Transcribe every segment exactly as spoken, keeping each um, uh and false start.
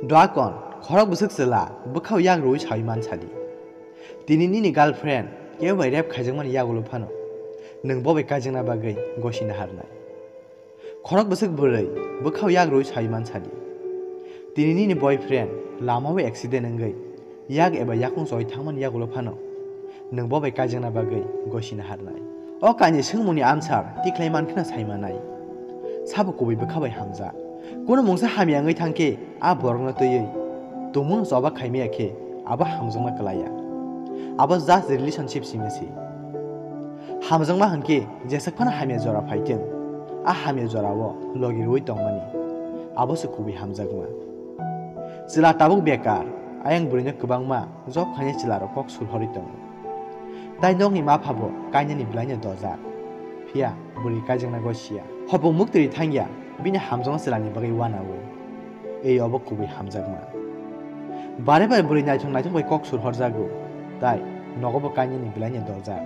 Duakon, khorok bwswk chwla bwkhao yak rwui saui man sadi. Tini nini girlfriend kebo bai rape khaijakmani yagulo phano nwng bo bai kaijakna bagwi gosina harnai. Khorok bwswk bwrwi bwkhao yak rwui saui man sadi. Tini nini boyfriend lamao accident wngwi yak eba yakung choi thangmani yagulo phano nwng bo bai kaijakna bagwi gosina harnai. O kainwi swngmungni answer tikhlai man kheno sai manai. Sabo kubui bwkha bai hamjak. Kunu mungsa hamya wngwi thangkhe a borokno twiwi tongmungno choba khaimaya khe abo hamjakma kwlaiya. Abo just relationship simi se. Hamjakma hwnkhe jeswk phano hamya jora phaitwng, a hamya jorao logi rwui tongmani abo se kubui hamjakma. Chwla tabuk bekar, ayang bwrwino kwbangma job khainai chwlarok kok sulhorwi tongo. Tai nokni ma phabo kainani bwlaino dojak. Phiya bwrwi kaijakna gosiya. Hopung muktwi thangya bini hamjakma chwlani bagwi uanaui. Ei obo kubui hamjakma. Bare bare bwrwi naithok naithok bai kok sulhorjago. Tai nogo bo kainani bwlaino dojak.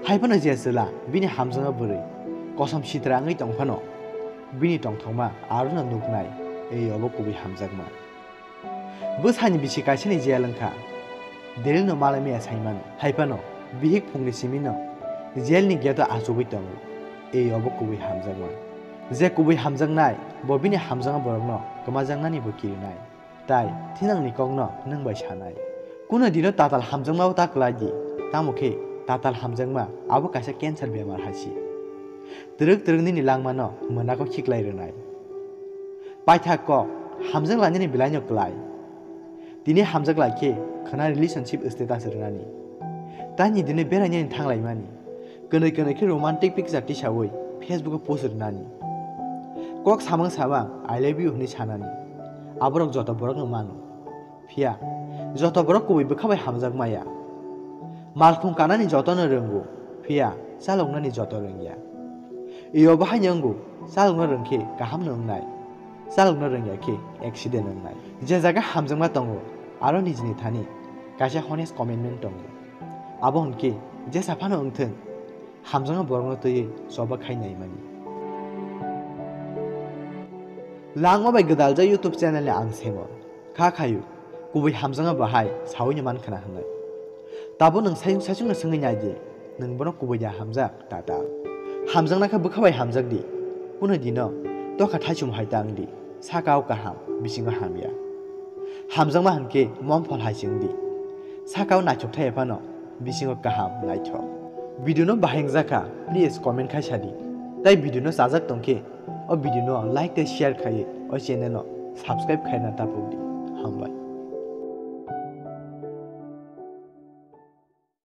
Hai phano je chwla bini hamjakma bwrwi kosom sitra wngwi tong phano bini tongthokma arono nuknai. Ei obo kubui hamjakma. Bwsani bisi kaisani jail wngkha. Delhi no malai maya saimano. Hai phano bihik phungni simi no jail ni gate o achugwi tongo. Ei obo kubui hamjakma. Je kubui hamjaknai bo bini hamjakma borokno kwmajaknani bo kirinai. Tai thinangni kokno nwng bai sanai. Kuno dino tatal hamjakma bo ta kwlai di. Tamo khe tatal hamjakma abo kaisa cancer bemar hai se. Twrwk twrwk nini langmano mwnako khiklai rwnai. Paithak kok, hamjak lainani belaino klai. Tini hamjak lai khe khwna relationship status rwnani. Tani dini berainani thanglaimani. Kwnwi kwnwi khe romantic picture tisaui Facebook o post rwnani. Kok samang samang I love you hwnwi sanani. Aborok joto borokno mano. Phiya, joto borok kubui bwkha bai hamjak maya. Malkhung kanani jotono rwngo, phiya chaloknani joto rwngya. Iyo bahaino wngo, chalokna rwngkhe kahamno wngnai, chalokna rwngya khe accident wngnai. Je jaga hamjakma tongo, aro nijini thani kaisa honest commitment tongo. Abo hwnkhe jesa phano wngthwng, hamjakma borokno twiwi choba khai naimani. Langma bai gwdaljak YouTube channel ni ang semo. Kha khayu, kubui hamjakma bahai saui ni man khna hwnwi. Tabo nwng sayung sachung no swngwi nai di, nwng bono kubui da hamjak, tata. Hamjakna khe bwkha bai hamjak di. Kuno dino tokha thaichum hai ta wng di, sakao kaham, bisingo hamya. Hamjakma hwnkhe mom phol hai se wng di. Sakao naithok thai phano bisingo kaham naithok. Video no bahai wngjakha, please comment khai sadi. Tai video no chajak tongkhe, o video no like tei share khai o channel no subscribe khaina tapuk di. Hambai.